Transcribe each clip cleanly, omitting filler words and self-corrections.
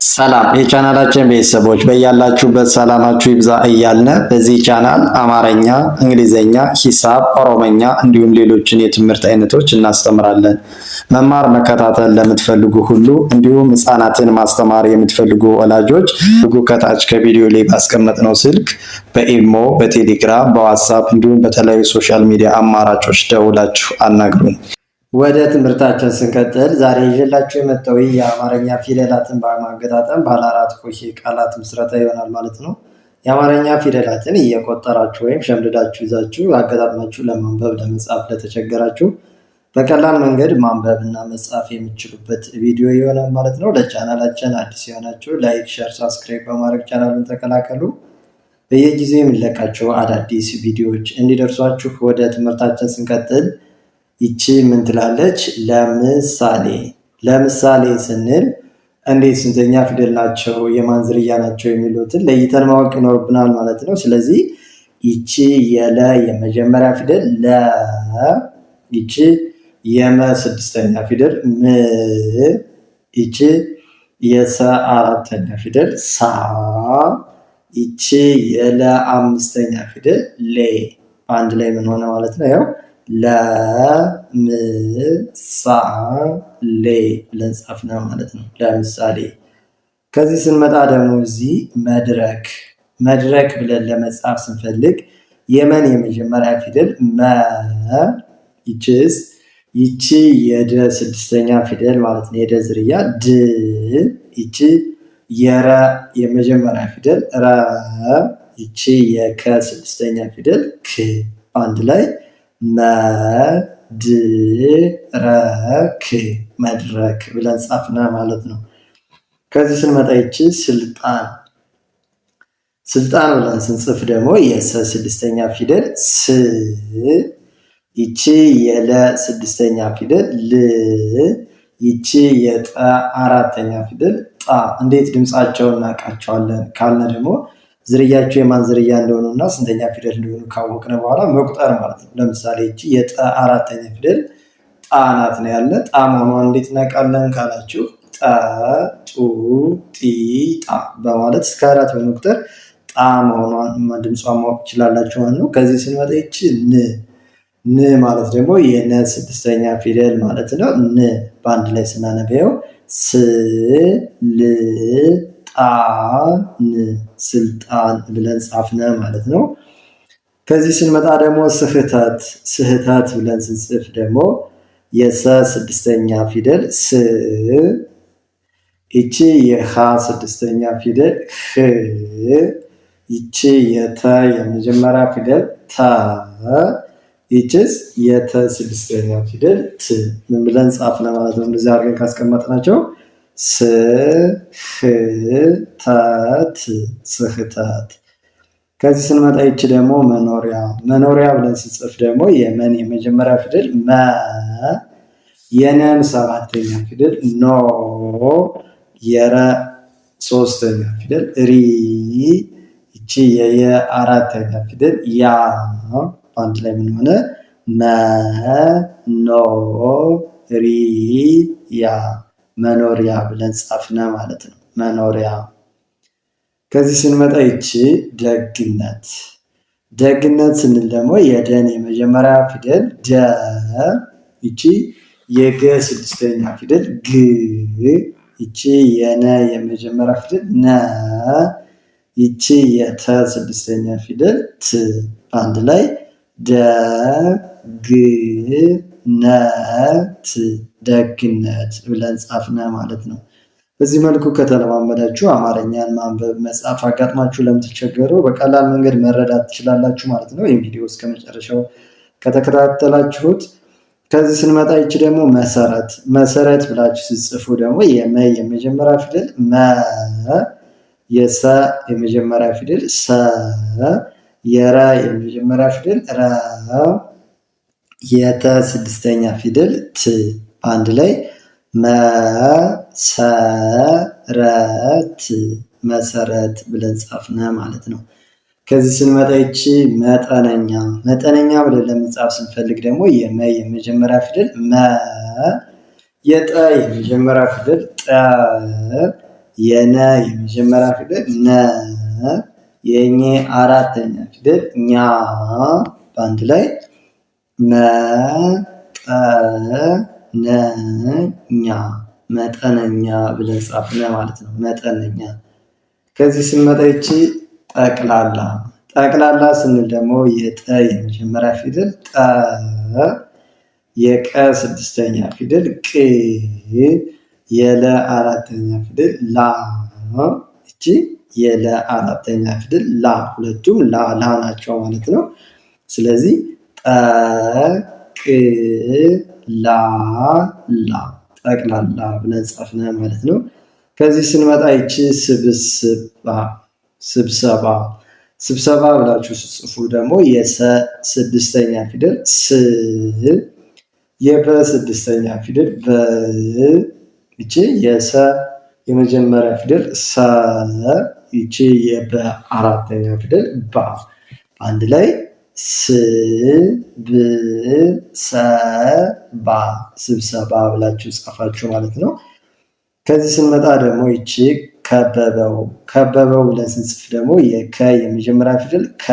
ሰላም የቻናላችን ቤተሰቦች፣ በያላችሁበት ሰላማችሁ ይብዛ እያልነ በዚህ ቻናል አማርኛ፣ እንግሊዝኛ፣ ሂሳብ፣ ኦሮመኛ እንዲሁም ሌሎችን የትምህርት አይነቶች እናስተምራለን። መማር መከታተል ለምትፈልጉ ሁሉ እንዲሁም ሕፃናትን ማስተማር የምትፈልጉ ወላጆች ከታች ከቪዲዮ ላይ ባስቀመጥነው ስልክ በኢሞ፣ በቴሌግራም፣ በዋትሳፕ እንዲሁም በተለያዩ social media አማራጮች ደውላችሁ አናግሩን። ወደ ትምህርታችን ስንቀጥል ዛሬ ይዤላችሁ የመጣው የአማርኛ ፊደላትን በማገጣጠም ባለ አራት ሆሄ ቃላት ምስረታ ይሆናል ማለት ነው። የአማርኛ ፊደላትን እየቆጠራችሁ ወይም ሸምድዳችሁ ይዛችሁ አገጣጥማችሁ ለማንበብ ለመጻፍ ለተቸገራችሁ በቀላል መንገድ ማንበብ እና መጻፍ የምትችሉበት ቪዲዮ ይሆናል ማለት ነው። ለቻናላችን አዲስ የሆናችሁ like፣ share፣ subscribe በማድረግ ቻናሉን ተቀላቀሉ። በየጊዜው የሚለቃቸው አዳዲስ ቪዲዮዎች እንዲደርሷችሁ። ወደ ትምህርታችን ስንቀጥል ይቺ ምን ትላለች? ለምሳሌ። ለምሳሌ ስንል እንዴት ስንተኛ ፊደል ናቸው፣ የማን ዝርያ ናቸው የሚሉትን ለይተን ማወቅ ይኖርብናል ማለት ነው። ስለዚህ ይቺ የለ የመጀመሪያ ፊደል ለ፣ ይቺ የመ ስድስተኛ ፊደል ም፣ ይቺ የሰ አራተኛ ፊደል ሳ፣ ይቺ የለ አምስተኛ ፊደል ሌ። በአንድ ላይ ምን ሆነ ማለት ነው? ያው ለምሳሌ ብለን ጻፍነ ማለት ነው። ለምሳሌ። ከዚህ ስንመጣ ደግሞ እዚህ መድረክ። መድረክ ብለን ለመጻፍ ስንፈልግ የመን የመጀመሪያ ፊደል መ፣ ይችስ ይቺ የደ ስድስተኛ ፊደል ማለት ነው። የደ ዝርያ ድ፣ ይቺ የረ የመጀመሪያ ፊደል ረ፣ ይቺ የከ ስድስተኛ ፊደል ክ። በአንድ ላይ መድረክ፣ መድረክ ብለን ጻፍነ ማለት ነው። ከዚህ ስንመጣ ይቺ ስልጣን። ስልጣን ብለን ስንጽፍ ደግሞ የሰ ስድስተኛ ፊደል ስ፣ ይቺ የለ ስድስተኛ ፊደል ል፣ ይቺ የጠ አራተኛ ፊደል ጣ። እንዴት ድምፃቸውን እናውቃቸዋለን ካልነ ደግሞ ዝርያቸው የማን ዝርያ እንደሆኑ እና ስንተኛ ፊደል እንደሆኑ ካወቅነ በኋላ መቁጠር ማለት ነው። ለምሳሌ ይቺ የጠ አራተኛ ፊደል ጣ ናት ነው ያለ። ጣ መሆኗን እንዴት እናውቃለን ካላችሁ ጠ፣ ጡ፣ ጢ፣ ጣ በማለት እስከ አራት በመቁጠር ጣ መሆኗን ድምጿን ማወቅ ትችላላችሁ ማለት ነው። ከዚህ ስንመጣ ይቺ ን። ን ማለት ደግሞ የነ ስድስተኛ ፊደል ማለት ነው። ን በአንድ ላይ ስናነበው ስ ል ጣን፣ ስልጣን ብለን ጻፍነ ማለት ነው። ከዚህ ስንመጣ ደግሞ ስህተት። ስህተት ብለን ስንጽፍ ደግሞ የሰ ስድስተኛ ፊደል ስ፣ ይቺ የሃ ስድስተኛ ፊደል ህ፣ ይቺ የተ የመጀመሪያ ፊደል ተ፣ ይቺስ የተ ስድስተኛ ፊደል ት። ምን ብለን ጻፍነ ማለት ነው? እንደዚህ አድርገን ካስቀመጥናቸው ስህተት፣ ስህተት። ከዚህ ስንመጣ ይቺ ደግሞ መኖሪያ። መኖሪያ ብለን ስንጽፍ ደግሞ የመን የመጀመሪያ ፊደል መ፣ የነን ሰባተኛ ፊደል ኖ፣ የረ ሶስተኛ ፊደል ሪ፣ ይቺ የየ አራተኛ ፊደል ያ። በአንድ ላይ ምን ሆነ? መኖሪያ፣ መኖሪያ ብለን ጻፍነ ማለት ነው። መኖሪያ። ከዚህ ስንመጣ ይቺ ደግነት። ደግነት ስንል ደግሞ የደን የመጀመሪያ ፊደል ደ፣ ይቺ የገ ስድስተኛ ፊደል ግ፣ ይቺ የነ የመጀመሪያ ፊደል ነ፣ ይቺ የተ ስድስተኛ ፊደል ት። በአንድ ላይ ደግነት፣ ደግነት ብለን ጻፍነ ማለት ነው። በዚህ መልኩ ከተለማመዳችሁ አማርኛን ማንበብ መጻፍ አጋጥማችሁ ለምትቸገሩ በቀላል መንገድ መረዳት ትችላላችሁ ማለት ነው። ይህም ቪዲዮ እስከ መጨረሻው ከተከታተላችሁት። ከዚህ ስንመጣ ይቺ ደግሞ መሰረት። መሰረት ብላችሁ ስትጽፉ ደግሞ የመ የመጀመሪያ ፊደል መ፣ የሰ የመጀመሪያ ፊደል ሰ፣ የረ የመጀመሪያ ፊደል ረ፣ የተ ስድስተኛ ፊደል ት። በአንድ ላይ መሰረት፣ መሰረት ብለን ጻፍነ ማለት ነው። ከዚህ ስንመጣ ይቺ መጠነኛ። መጠነኛ ብለን ለመጻፍ ስንፈልግ ደግሞ የመ የመጀመሪያ ፊደል መ፣ የጠ የመጀመሪያ ፊደል ጠ፣ የነ የመጀመሪያ ፊደል ነ፣ የኘ አራተኛ ፊደል ኛ፣ በአንድ ላይ መጠነኛ መጠነኛ ብለን ጻፍነ ማለት ነው። መጠነኛ። ከዚህ ስንመጣ ይቺ ጠቅላላ ጠቅላላ ስንል ደግሞ የጠ የመጀመሪያ ፊደል ጠ፣ የቀ ስድስተኛ ፊደል ቅ፣ የለ አራተኛ ፊደል ላ። እቺ የለ አራተኛ ፊደል ላ፣ ሁለቱም ላ ላ ናቸው ማለት ነው። ስለዚህ ጠ ቅ ላ ላ ጠቅላላ ብለን ጻፍነ ማለት ነው። ከዚህ ስንመጣ ይቺ ስብስባ ስብሰባ ስብሰባ ብላችሁ ስትጽፉ ደግሞ የሰ ስድስተኛ ፊደል ስ፣ የበ ስድስተኛ ፊደል በ፣ ይቺ የሰ የመጀመሪያ ፊደል ሰ፣ ይቺ የበ አራተኛ ፊደል ባ፣ አንድ ላይ ስብሰባ ስብሰባ ብላችሁ ጻፋችሁ ማለት ነው። ከዚህ ስንመጣ ደግሞ ይቺ ከበበው ከበበው ብለን ስንጽፍ ደግሞ የከ የመጀመሪያ ፊደል ከ፣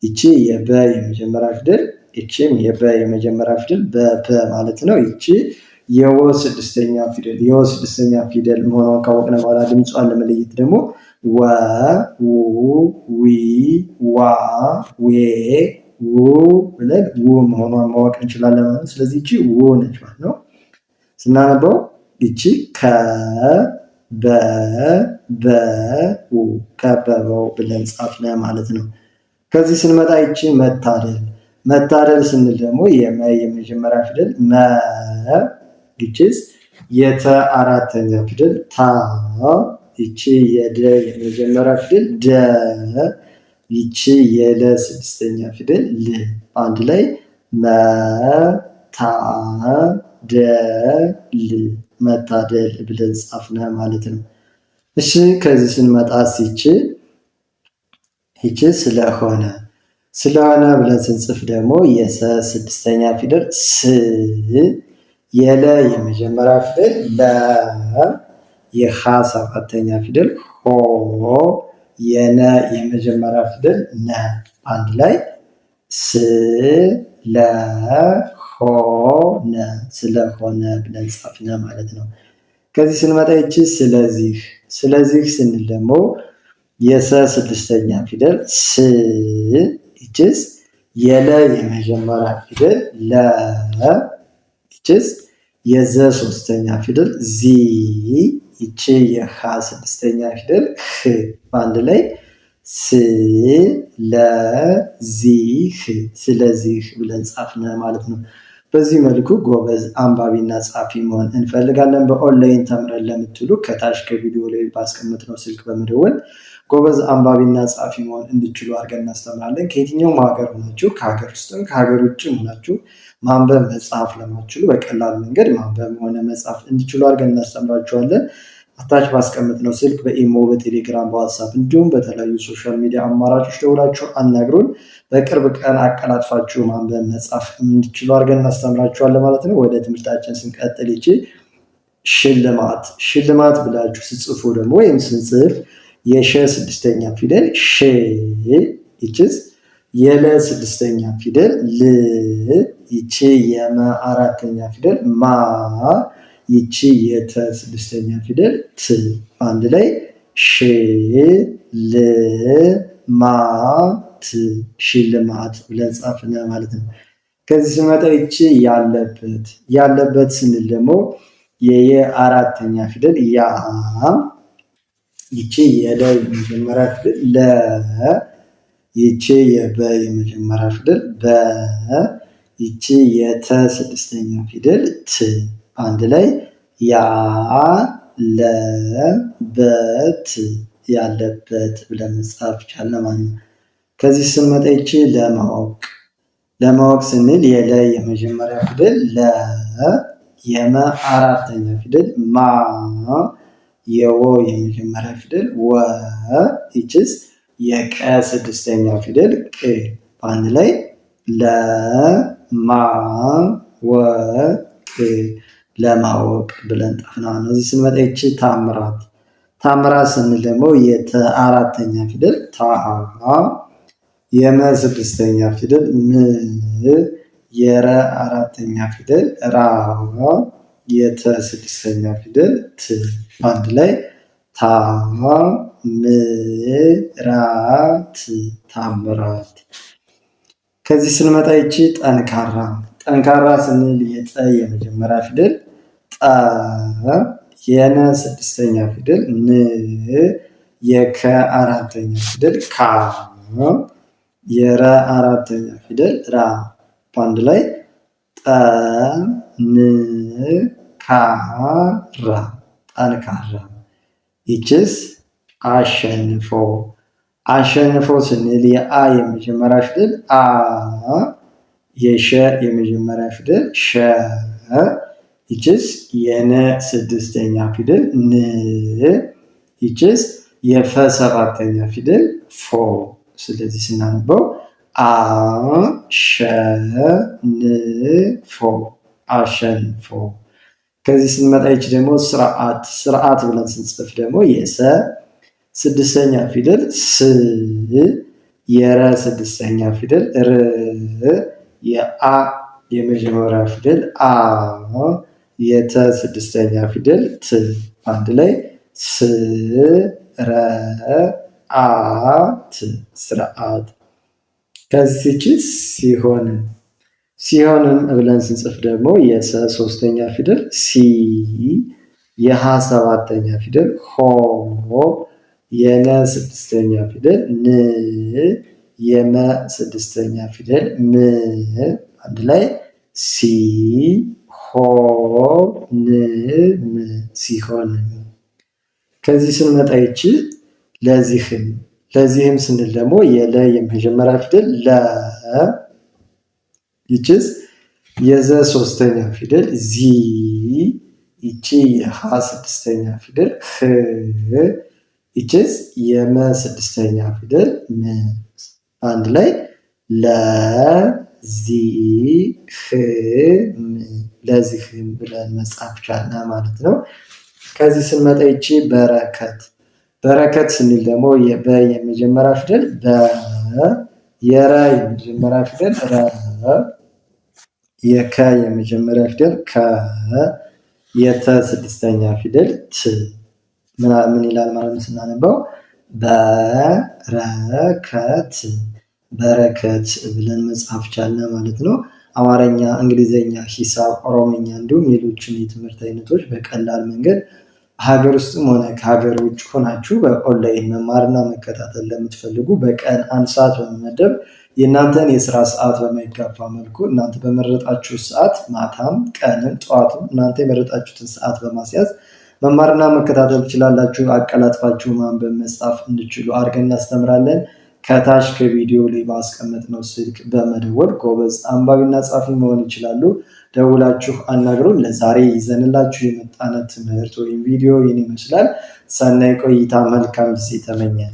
ይቺ የበ የመጀመሪያ ፊደል፣ ይቺም የበ የመጀመሪያ ፊደል በ ማለት ነው። ይቺ የወ ስድስተኛ ፊደል የወ ስድስተኛ ፊደል መሆኗን ካወቅን በኋላ ድምጿን ለመለየት ደግሞ ወ፣ ው፣ ዊ፣ ዋ፣ ዌ፣ ው ብለን ው መሆኗን ማወቅ እንችላለን ማለት ነው። ስለዚህ ይቺ ው ነች ማለት ነው። ስናነበው ይቺ ከ በ በ ው ከበበው ብለን ጻፍነ ማለት ነው። ከዚህ ስንመጣ ይቺ መታደል መታደል ስንል ደግሞ የመ የመጀመሪያ ፊደል መ፣ ይቺስ የተ አራተኛ ፊደል ታ፣ ይቺ የደ የመጀመሪያ ፊደል ደ፣ ይቺ የለ ስድስተኛ ፊደል ል፣ አንድ ላይ መታደል መታደል ብለን ጻፍነ ማለት ነው። እሺ ከዚህ ስንመጣ ይቺ ይቺ ስለሆነ ስለሆነ ብለን ስንጽፍ ደግሞ የሰ ስድስተኛ ፊደል ስ፣ የለ የመጀመሪያ ፊደል ለ፣ የሀ ሰባተኛ ፊደል ሆ፣ የነ የመጀመሪያ ፊደል ነ፣ አንድ ላይ ስለሆነ ስለሆነ ብለን ጻፍነ ማለት ነው። ከዚህ ስንመጣ ይቺ ስለዚህ ስለዚህ ስንል ደግሞ የሰ ስድስተኛ ፊደል ስ፣ ይችስ የለ የመጀመሪያ ፊደል ለ፣ ይችስ የዘ ሶስተኛ ፊደል ዚ፣ ይቺ የሀ ስድስተኛ ፊደል ህ፣ በአንድ ላይ ስለዚህ ስለዚህ ብለን ጻፍነ ማለት ነው። በዚህ መልኩ ጎበዝ አንባቢና ጻፊ መሆን እንፈልጋለን። በኦንላይን ተምረን ለምትሉ ከታች ከቪዲዮ ላይ ባስቀመጥነው ስልክ በመደወል ጎበዝ አንባቢና ጻፊ መሆን እንድችሉ አድርገን እናስተምራለን። ከየትኛውም ሀገር ሆናችሁ ከሀገር ውስጥም ከሀገር ውጭም ሆናችሁ ማንበብ መጻፍ ለማትችሉ በቀላል መንገድ ማንበብ ሆነ መጻፍ እንዲችሉ አድርገን እናስተምራችኋለን። ታች ባስቀመጥነው ስልክ በኢሞ፣ በቴሌግራም፣ በዋትሳፕ እንዲሁም በተለያዩ social media አማራጮች ደውላችሁ አናግሩን። በቅርብ ቀን አቀላጥፋችሁ ማንበብ መጻፍ እንዲችሉ አድርገን እናስተምራችኋለን ማለት ነው። ወደ ትምህርታችን ስንቀጥል ይቺ ሽልማት ሽልማት ብላችሁ ስጽፉ ደግሞ ወይም ስንጽፍ የሸ ስድስተኛ ፊደል ሽ፣ ይችስ የለ ስድስተኛ ፊደል ል፣ ይቺ የመ አራተኛ ፊደል ማ፣ ይቺ የተ ስድስተኛ ፊደል ት፣ በአንድ ላይ ሽልማት ሽልማት ብለን ጻፍነ ማለት ነው። ከዚህ ስንመጣ ይቺ ያለበት ያለበት ስንል ደግሞ የየ አራተኛ ፊደል ያ፣ ይቺ የለ የመጀመሪያ ፊደል ለ፣ ይቺ የበ የመጀመሪያ ፊደል በ፣ ይቺ የተ ስድስተኛ ፊደል ት፣ አንድ ላይ ያለበት ያለበት ብለን መጻፍ ቻልን ማለት ነው። ከዚህ ስንመጣ ይቺ ለማወቅ ለማወቅ ስንል የለ የመጀመሪያ ፊደል ለ፣ የመ አራተኛ ፊደል ማ፣ የወ የመጀመሪያ ፊደል ወ፣ ይችስ የቀ ስድስተኛ ፊደል ቅ፣ በአንድ ላይ ለማወቅ ለማወቅ ብለን ጣፍና ነው። እዚህ ስንመጣ ይቺ ታምራት፣ ታምራት ስንል ደግሞ የተ አራተኛ ፊደል ታ፣ የመ ስድስተኛ ፊደል ም፣ የረ አራተኛ ፊደል ራ፣ የተ ስድስተኛ ፊደል ት፣ በአንድ ላይ ታምራት ታምራት። ከዚህ ስንመጣ ይቺ ጠንካራ፣ ጠንካራ ስንል የጠ የመጀመሪያ ፊደል ጠ፣ የነ ስድስተኛ ፊደል ን፣ የከ አራተኛ ፊደል ካ፣ የረ አራተኛ ፊደል ራ፣ በአንድ ላይ ጠንካራ ጠንካራ። ይችስ አሸንፎ፣ አሸንፎ ስንል የአ የመጀመሪያ ፊደል አ፣ የሸ የመጀመሪያ ፊደል ሸ፣ ይችስ የነ ስድስተኛ ፊደል ን፣ ይችስ የፈ ሰባተኛ ፊደል ፎ። ስለዚህ ስናነበው አሸንፎ አሸንፎ። ከዚህ ስንመጣ ይች ደግሞ ስርዓት፣ ስርዓት ብለን ስንጽፍ ደግሞ የሰ ስድስተኛ ፊደል ስ፣ የረ ስድስተኛ ፊደል ር፣ የአ የመጀመሪያ ፊደል አ፣ የተ ስድስተኛ ፊደል ት፣ አንድ ላይ ስርዓት ስርዓት። ከዚች ሲሆንም፣ ሲሆንም ብለን ስንጽፍ ደግሞ የሰ ሶስተኛ ፊደል ሲ፣ የሀ ሰባተኛ ፊደል ሆ፣ የነ ስድስተኛ ፊደል ን፣ የመ ስድስተኛ ፊደል ም፣ አንድ ላይ ሲ ሆ ን ም ሲሆንም። ከዚህ ስንመጣ ይቺ ለዚህም፣ ለዚህም ስንል ደግሞ የለ የመጀመሪያ ፊደል ለ፣ ይችስ የዘ ሶስተኛ ፊደል ዚ፣ ይቺ የሀ ስድስተኛ ፊደል ህ፣ ይችስ የመ ስድስተኛ ፊደል ም፣ አንድ ላይ ለዚህም ለዚህም ብለን መጻፍ ቻልን ማለት ነው። ከዚህ ስንመጣ ይቺ በረከት፣ በረከት ስንል ደግሞ የበ የመጀመሪያ ፊደል በ፣ የረ የመጀመሪያ ፊደል ረ፣ የከ የመጀመሪያ ፊደል ከ፣ የተ ስድስተኛ ፊደል ት፣ ምን ይላል ማለት ነው ስናነበው በረከት በረከት ብለን መጻፍ ቻልን ማለት ነው። አማርኛ፣ እንግሊዘኛ፣ ሂሳብ፣ ኦሮምኛ እንዲሁም ሌሎችን የትምህርት አይነቶች በቀላል መንገድ ሀገር ውስጥም ሆነ ከሀገር ውጭ ሆናችሁ በኦንላይን መማርና መከታተል ለምትፈልጉ በቀን አንድ ሰዓት በመመደብ የእናንተን የስራ ሰዓት በማይጋፋ መልኩ እናንተ በመረጣችሁ ሰዓት ማታም ቀንም ጠዋትም እናንተ የመረጣችሁትን ሰዓት በማስያዝ መማርና መከታተል ትችላላችሁ። አቀላጥፋችሁ ማንበብ መጻፍ እንድችሉ አድርገን እናስተምራለን። ከታች ከቪዲዮ ላይ ባስቀመጥነው ስልክ በመደወል ጎበዝ አንባቢና ጻፊ መሆን ይችላሉ። ደውላችሁ አናግሩን። ለዛሬ ይዘንላችሁ የመጣነ ትምህርት ወይም ቪዲዮ ይህን ይመስላል። ሰናይ ቆይታ፣ መልካም ጊዜ ተመኘን።